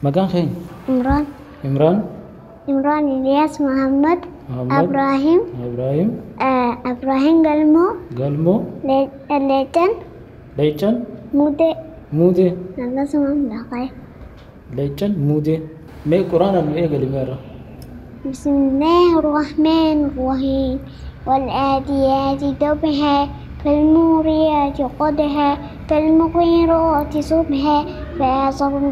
Maqaan keenya? Imraan. Imraan. Imraan Iliyaas Muhammad. Muhammad. Abraahim. Ibrahim. Abraahim Galmoo. Galmoo. Leecan. Leecan. Mudee. Muudee. Akkasuma maqaa. Leecan Muudee. Mee quraana nu eegali meerra. بسم الله الرحمن الرحيم والآديات ضبحا فالموريات قدحا فالمغيرات صبحا فأثرن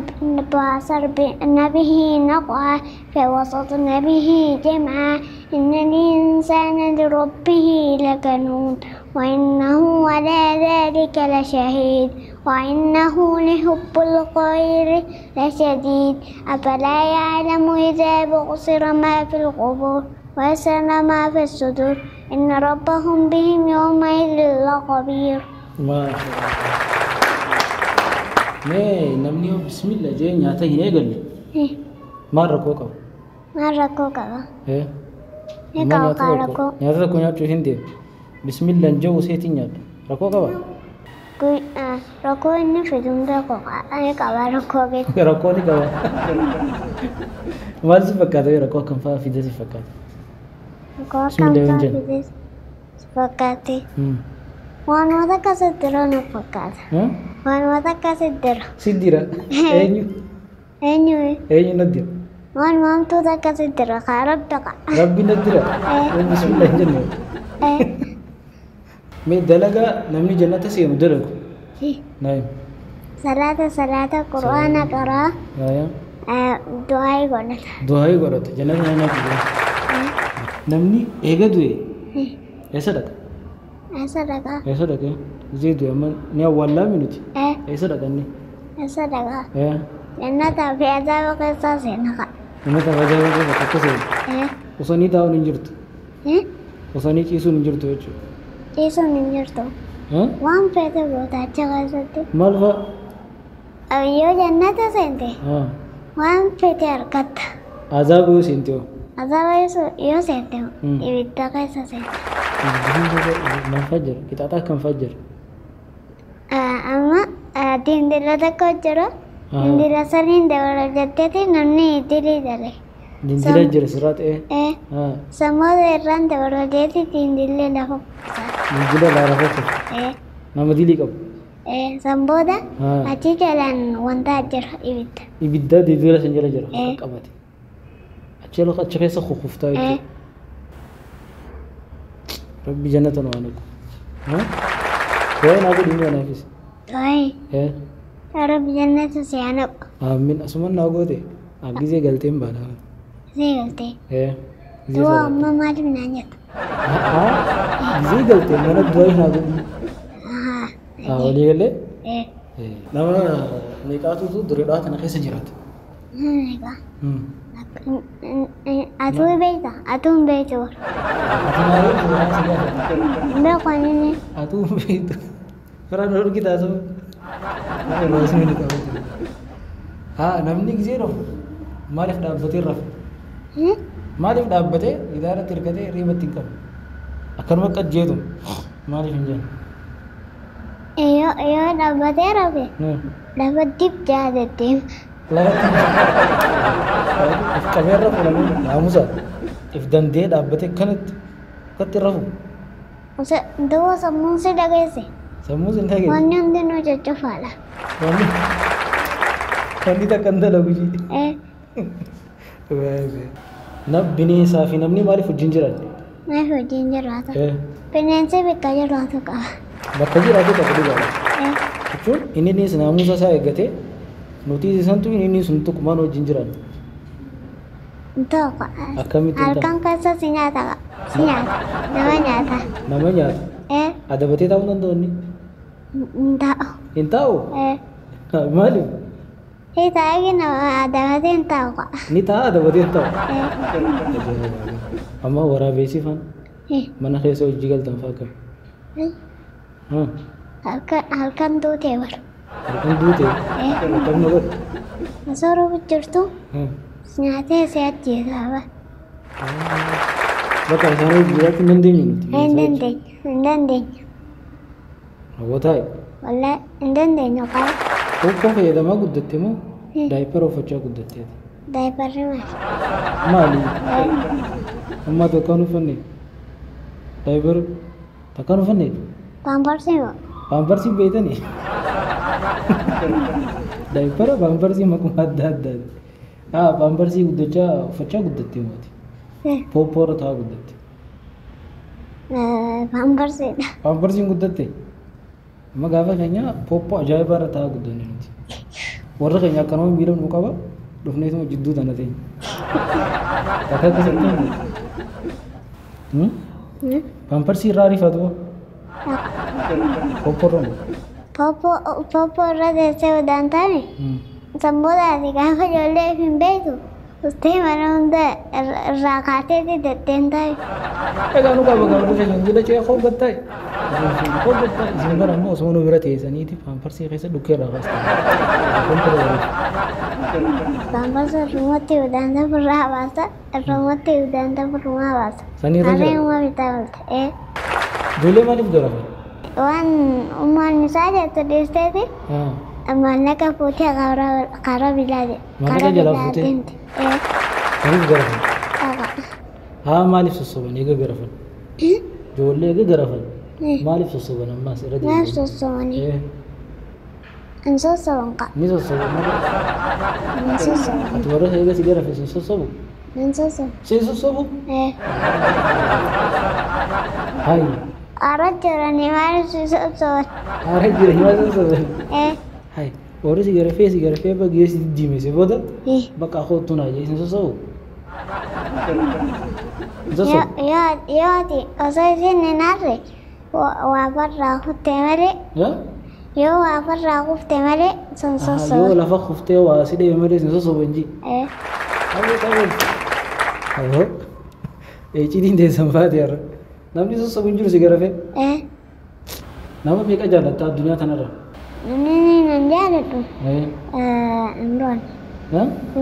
به نقعا فوسطن به جمعا إن الإنسان لربه لكنود وإنه على ذلك لشهيد وإنه لحب الخير لشديد أفلا يعلم إذا بعثر ما في القبور ويسر ما في الصدور إن ربهم بهم يومئذ لخبير. Maasha. Mee namni yoo bismillah jee nyaata hin eegalle maal rakkoo qaba? Maal rakkoo qaba? Eh? Ni Amma qaba nyaata tokko rakkoo. Nyaata tokko nyaachuu hin deemu. Bismillah hin seetiin nyaadha. Rakkoo qaba? Rakkoo inni fidu hin beeku, ni qaba rakkoo beeku. Rakkoo ni qaba. Maal si fakkaata, rakkoo akkam fa'aa fide si fakkaata? Rakkoo akkam Bismillah hin fa'aa jennu. fide si fakkaate? Waanuma takka sitti dira na fakkaata. Waanuma takka sitti dira. Si dira. Eenyu? Eenyu? Eenyu na dira? Waanuma hamtuu takka sitti dira kaa rabbi kaa. Rabbi na dira. Eh. Bismillah hin jennu. Eh. Mee dalagaa namni jannata seenu dalagu. Naayim. Salaata salaata, qur'aana qaraa, Yaa. du'aa godhata. Du'aa godhata. Jannata nyaachuu jira. Namni eega du'e eessa dhaqa? Eessa dhaqa? Eessa dhaqe? Gisee du'e amma ni awwaallaa nuti. Eh. Eessa dhaqa inni? Eessa dhaqa? Eh. Jannataa fi azaaba keessaa seena kaa. Jannata fi azaaba keessa takka seena. Eh. Osoo taa'uun hin jirtu. Eh. Osoo ciisuun hin jirtu jechuudha. Ciisuun hin jirtu. Eh? Waan feete goota achi keessatti. Maal fa'a? Yoo jannata seente waan feete argatta. Azaaba yoo seente hoo? Azaaba yoo seente ibidda keessa seente. Maal fa'a jira? Qixaaxa akkam fa'a jira? Amma dindila tokko jira. Dindila saniin dabala jetteeti namni dilii dale. Dindila jira sirraa ta'ee? Eh. Sammooda irraan dabala jetti dindillee lafa kuusa. Dindila lafa kuusa. Eh. Nama dilii qabu. Eh, sambooda achi jalaan wanta jira, ibidda. Ibidda dindila san jala jira. Eh. Qabate. Achi keessa kukuftaa Eh. jechuudha. Rabbi jannata nu haa naqu. Du'aa naa godhi mee anaafis. Du'aa. Eh. Yaa Rabbi jannata si haa naqu. Amiin. Asumaan naa goote. Gisee galteen baana. Gisee galtee. Eh. Gisee Du'aa salaata. amma maaliif naa nyaata? Gisee galtee mana du'aa naa godhi. Haa. Walii galee? Eh. Nama meeqaatutu dureedhaa kana keessa jiraata? Meeqa? Atuu beekta? Atuu hin beektu. Ati maal beektu? Si gaafata. Hin beeku ani inni. Atuu hin beektu. Firaan dhorkitaa sun. Nama irraa ni qabu. Haa, namni gisee rafu maaliif dhaabbatee rafa? Maaliif dhaabbatee gidaaratti hirkatee hirriibatti hin qabu? Akkanuma qajjeetu maaliif hin jennu? Yoo dhaabbatee rafe lafa dibdaa deddeema. Lafatti if qabee rafu namni naamusa if danda'ee dhaabbatee akkanatti akkatti rafu. Duuba sammuun si dhageesse. Sammuu si hin dhageesse. Wanni hundinuu coccofaadha. Wanni takka hin dalagu jee. Eh. Na bineensaa fi namni maaliif wajjin jiraanne? Maaliif wajjin jiraata? Eh. Bineensi bakka jiraatu qaba. Bakka jiraatu qaba dhugaadha. Eh. Jechuun inni innis naamusa isaa eeggatee nuti isantu inni inni sun tokkumaan wajjin jiraanne. Tokko. Akkamitti hin ta'u? Halkan keessa si nyaata. Si nyaata. Nama nyaata. Nama nyaata. Eh. Adabatee taa'uu danda'u inni? Hin taa'u. Hin taa'u? Eh. Maaliif? Si taa'ee nama adabatee hin taa'u. Ni taa'a, adabatee hin taa'u. Eh. Amma waraabessi faan Eh. mana keessa hojii galtan fa'aa akkam? Eh. Halkan duutee bara. Halkan duutee? Eh. Akkam na godhe? Osoo roobu jirtu nyaatee si ajjeesaa bara. Bakka isaan hojii jiraachuu hin dandeenyu nuti. Hin dandeenyu. Hin dandeenyu. Hawwataayi. Wallahi hin dandeenyu qaba. Hokkoo fayyadamaa guddatte moo? Daayipara uffachaa guddatteeti. Daayiparri maali? Maali? Amma takkaan uffanne? Daayipara takkaan uffanne? Paamparsi moo? Paamparsi beektanii? Daayipara paamparsi maquma adda addaati. Haa paamparsi guddachaa uffachaa guddatte mooti. Pooppoorra taa'aa guddatte. Paamparsiidha. Paamparsiin guddatte? Amma gaafa keenya pooppoo ajaa'ibaa irra taa'aa guddanne nuti. Warra keenya akkanuma miila nu qaba dhufneetuma jidduu tana teenya. Takka akkasitti hin Paamparsi irraa ariifatu moo? Pooppoo irra moo? Pooppoo irra teessee udaan taane sammuudha ati gaafa ijoollee hin beektu ustee mana hunda irraa kaateeti detteen taa'e. Egaa nu qaba gaafa keenya jila cee koo gattaa'e. Koo gattaa'e isin bara ammoo osoo nu bira teessaniiti paamparsi keessa dhukkee irraa kaastan. Paamparsi irrumatti udaan irraa baasa irrumatti udaan irraa baasa. Sanii irra jira. Harreen uma bitaa oolte. Ijoollee maaliif garafa? Waan ummaan isaa jettu dhiisteeti maallaqa fuutee karaa bilaa jedhe. Maallaqa jalaa fuutee? Maaliif garafan? Haa maaliif sossoban eega garafan? Ijoollee eega garafan maaliif sossoban ammaas irra deebi'u? Maaliif sossobanii? Hin sossoban qa. Ni sossoban malee. Hin sossoban. Ati warra eega si garafe sin sossobu? Hin sossobu. Sin sossobu? Hayi. Aara jiranii maaliif si sossoban? Aara jiranii maaliif sossoban? Hayi. Warri si garafee baggee si diddiimesse booda bakka kootu naa jee sin sossobu? Yoo ati osoo isin hin aarre waa farraa kuftee malee yoo waa farraa kuftee malee sun sossoban. Yoo lafa kuftee waa si dhee malee sin sossoban ji. Awwee awwee. Icciitiin teessan baate har'a. Namni sossobu hin jiru si garafee. Nama meeqa jaallatta addunyaa tanarra? Namni nan jaalladhu. Imraan.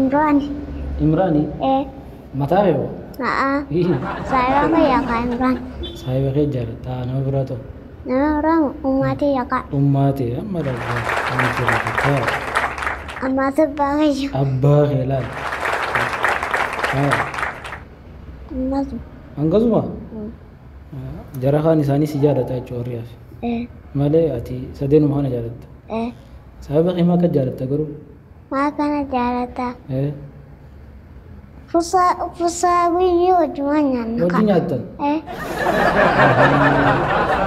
Imraan. Imraani? Mataa kee moo? Saayiba kee yookaan Imraan. Saayiba kee jaallatta nama biraa ta'u. Nama biraa ummaatii yookaan. Ummaatii amma dhagaa. Ammaas abbaa kee. Abbaa kee laal. Ammas. Hangasuma? Jara kaan isaanii si jaallata jechuudha warri hafe. Malee ati sadeenuma kana jaalatta. Sababa kee maa akka jaalatta garuu? Maa kana jaalatta? Fusaa guyyuu wajjumaan nyaanna. Wajjin nyaattan?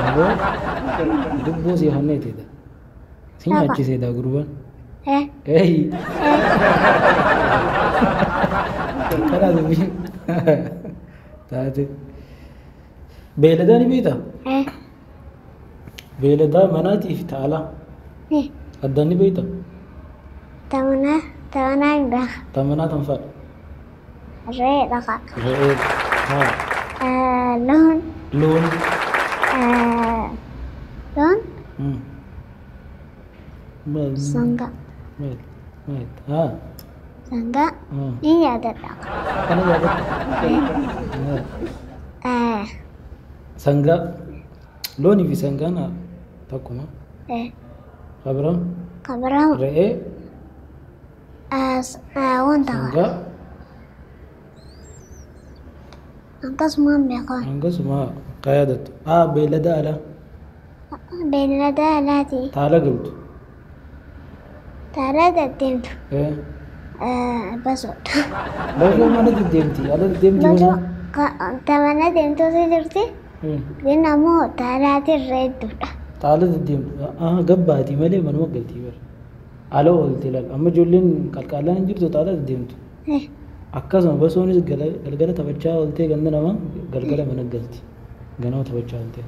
Aboo lubbuu si hanneetidha. Si nyaachiseedha gurbaan. Eeyi. Kana dubbiin taate. Beeyladaa ni beektaa? Beeyladaa manaatii fi ta alaa. Addaan ni beektaa? Ta manaa hin beeka. Ta manaa tam fa'a? Re'eedha kaa. Re'ee. Haa. Loon. Loon. Loon. Maal? Sangaa. Maal? Maal? Haa. Sangaa. Ni yaadadha. Kana yaadatta? Sangaa. Loonii fi sangaan takkuma. Kabiraan. Kabiraan. Re'ee. Wanta. Sangaa. Akkasumaan beekan. Akkasuma ka yaadattu. Beeylada alaa. Beeylada alaati. Ta ala galtu. Ta ala deddeemtu. Basoodha. Basoo mana deddeemti. Ala deddeemti. Basoo ta mana deemtuutu jirti. Kun ammoo ta alaati irra hedduudha. Ta ala deddeemtu. Gabbaati malee manuma galti bara. Ala oolti laal. Amma ijoolleen qalqaallaan hin jirtu ta ala deddeemtu. Akkasuma basoonis galgala taphachaa ooltee ganda nama galgala mana galti. Ganama taphachaa ooltee.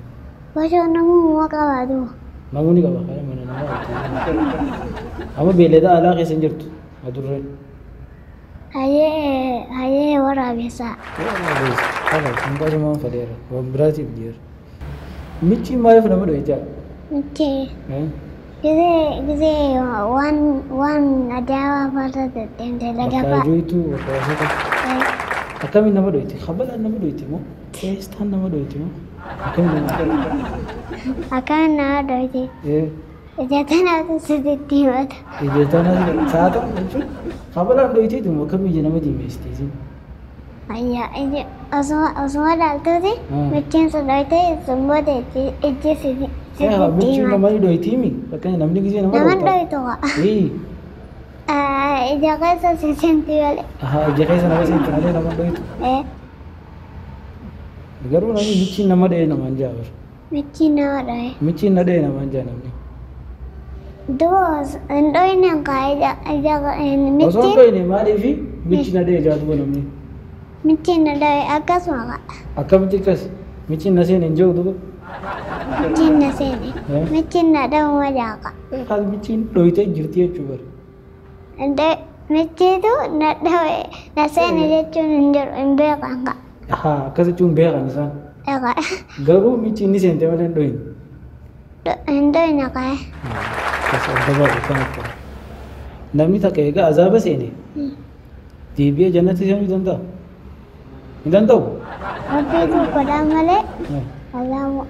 Basoon namuu qabaatu. Namoonni qaba mana namaa ooltee. Amma beeylada alaa keessa hin jirtu adurreen. Hayyee waraabessaa. Waraabessa. Kalaas akkasumaan faleera. Waan biraatiif dhiyeera. Michi maaliif nama dho'itaa? Michi. Gisee waan ajaa'ibaa farda deddeemte laga Bakka fa'a. ajoitu bakka wasaka. Akkamiin nama dho'iti? Kabalaan nama dho'iti moo? Teestaan nama dho'iti moo? Akkamiin nama dho'iti? Akkamiin nama dho'iti? Ija tanaatu sitti himata. Ija tanaatu saata jechuun kabalaan dhoyiteetu akkam ija nama diimeessiti isin. Ayyaa iji osuma ilaaltuuti michiin sun dhoyitee sun booda ijji sitti Michiin nama dhoyitiimi fakkeenya namni gisee nama Nama dhoytu waa. Ija keessa si seenti malee. Ija keessa nama seenti malee nama dhoytu. Garuu namni michiin nama dha'ee namaan jaa bara. Michiin nama dho'e. Michiin na dha'ee namaan jaa namni. Duuba hin dhoyne kaa ija michiin. Osoo hin dhoyne maaliifi michi na dha'ee jaa duuba namni. Michiin na dho'e akkasuma kaa. Akkamitti akkas michiin na seene hin jiru duuba. Michiin na seene. Michiin na dha'uma jaa kaa. Kaa michiin dhoyitee jirti jechuu bara. Michiitu na dho'e na seene jechuun hin jiru hin beekan kaa. Akkas jechuun beekan isaan. Garuu michi inni seente malee hin dhoyne. Hin dhoyne kaa. Akkas adda baatu kanatti. Namni takka egaa azaaba seene deebi'ee jannatti seenuu danda'a? Hin danda'u? Rabbiitu godhaa malee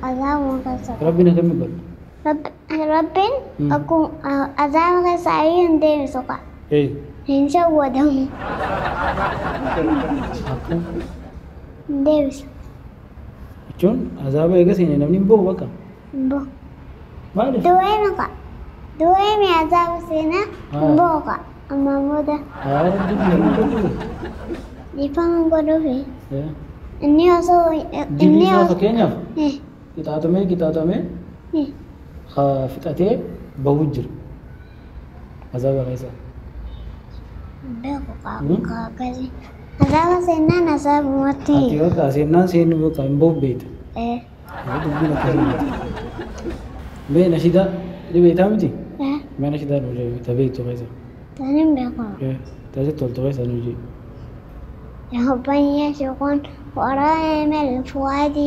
azaabuma keessa. Rabbiin akkamii godha? Rabbiin akkuma azaaba keessa ayyuu hin deebisu kaa. Hin shawwadamu. Akkam? Hin deebisu. Jechuun azaaba eega seene namni hin bahu bakka. Hin bahu. Maaliif? Du'eemi kaa. Du'eemi azaaba seenaa hin bahu kaa. Ammaan booda. Rabbiin nama godhu. Dhiifama godhuufi. Inni osoo. Dilii isaa fakkeenyaaf qixaaxamee qixaaxamee fixatee bahu jira. Azaaba keessa. Beeku kaa akkasii. Azaaba seenaan azaabumatti. Ati bakka seennaan seennu bakka hin bahu beekta. Dubbiin akkasii miti. Mee nashidaa ni beektaa miti? Mee nashidaa nu jedhi ta beektu keessa. Tani hin beeku. Taasi toltu keessa nu jedhi. حبا يشق ورائم الفؤاد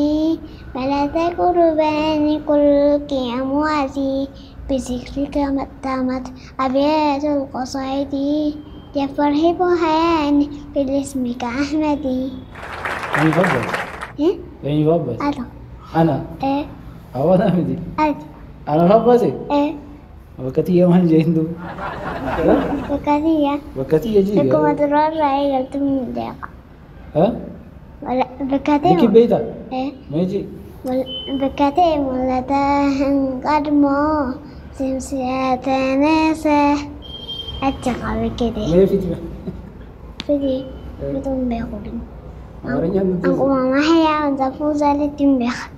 ملأت قربان كل أمواتي بذكرك تمت أبيات القصائد يفرح بهان بالاسمك أحمدي. يعني فبس؟ إيه؟ يعني فبس؟ أنا. أنا؟ إيه. أو أنا أحمدي؟ أنت. أنا فبسي؟ إيه. وكتية ما جاي بكتية. بكتية جي. بكم ترى رأي قلت من دقيقة. ها؟ بكتية. بكي بيتا؟ إيه. ماشي. بكتية مولتهن قدمو سمسية ناسة أتقى بكتية. ما في فيدي بدون بيقولين. أنكم ما هي ونزفوزة للتنبخ.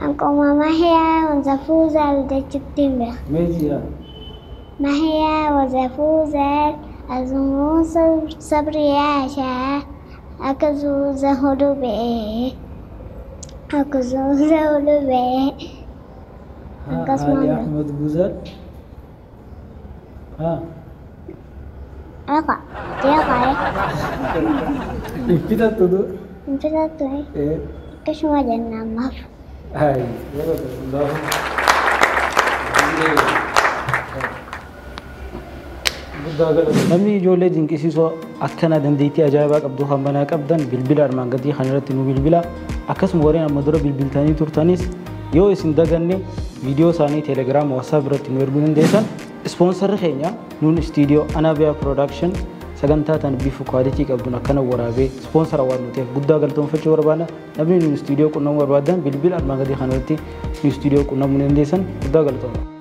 أنكم ما هي ونزفوزة للتنبخ. ماشي. ما هي وزفوزة أزمو صبري عشا أكزوزة هدوبي أكزوزة هدوبي. علي أحمد بوزر. ها. أقع تيقع. انفتحت تدو. انفتحت إيه. كشوا جنة ما. هاي. يلا Namni ijoollee dinqisiisoo akkana dandeettii ajaa'ibaa qabdu kan banaa qabdan bilbila armaan gadii kan irratti nu bilbila. Akkasuma warreen amma dura bilbiltanii turtanis yoo isin daganne viidiyoo isaanii teelegiraam waasaap irratti nu erguu dandeessan. Ispoonsarri keenya nuun istiidiyoo Anabiyaa Production sagantaa tan bifa kwaalitii qabduun akkana waraabee ispoonsara waan nu ta'eef guddaa galatoomfachuu barbaadna. Namni nuun istiidiyoo qunnamuu barbaadan bilbila armaan gadii kan irratti nu istiidiyoo qunnamuu dandeessan guddaa galatooma.